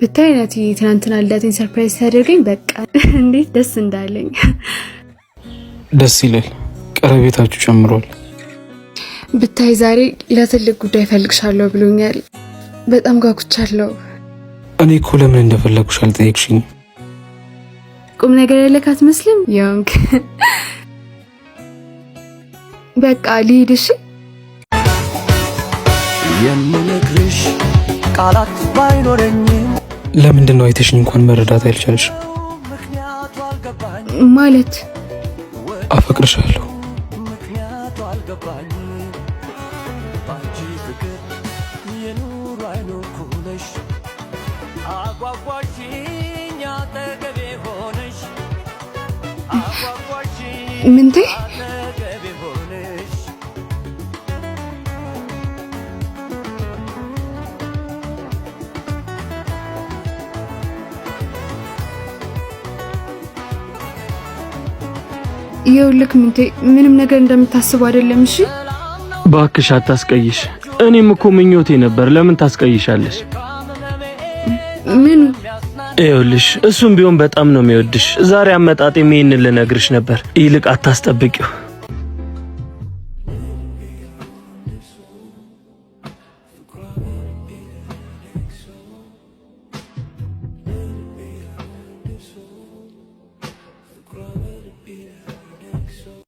ብታይ ናቲ፣ ትናንትና ልደቴን surprise ሲያደርገኝ በቃ እንዴት ደስ እንዳለኝ። ደስ ይላል። ቀረቤታችሁ ጨምሯል። ብታይ ዛሬ ለትልቅ ጉዳይ እፈልግሻለሁ ብሎኛል። በጣም ጓጉቻለሁ። እኔ እኮ ለምን እንደፈለግኩሽ አልጠየቅሽኝም። ቁም ነገር ያለክ አትመስልም። የሆንክ በቃ ልሂድ። እሺ። የምነግርሽ ቃላት ባይኖረኝም ለምንድን ነው አይተሽኝ እንኳን መረዳት ያልቻልሽ? ምክንያቱ አልገባኝም። ማለት? አፈቅርሻለሁ። ምክንያቱ አልገባኝም። ባንቺ ፍቅር የኑሮ አይኖር ነሽ፣ አጓጓሽኝ አጠገቤ ሆነሽ፣ አጓጓሽኝ ምንቴ? አጠገቤ ሆነሽ። ይኸውልህ ምንቴ፣ ምንም ነገር እንደምታስበው አይደለም። እሺ። ባክሽ አታስቀይሽ። እኔም እኮ ምኞቴ ነበር። ለምን ታስቀይሻለሽ? ምኑ? ይኸውልሽ እሱም ቢሆን በጣም ነው የሚወድሽ። ዛሬ አመጣጤም ይሄንን ልነግርሽ ነበር። ይልቅ አታስጠብቂው።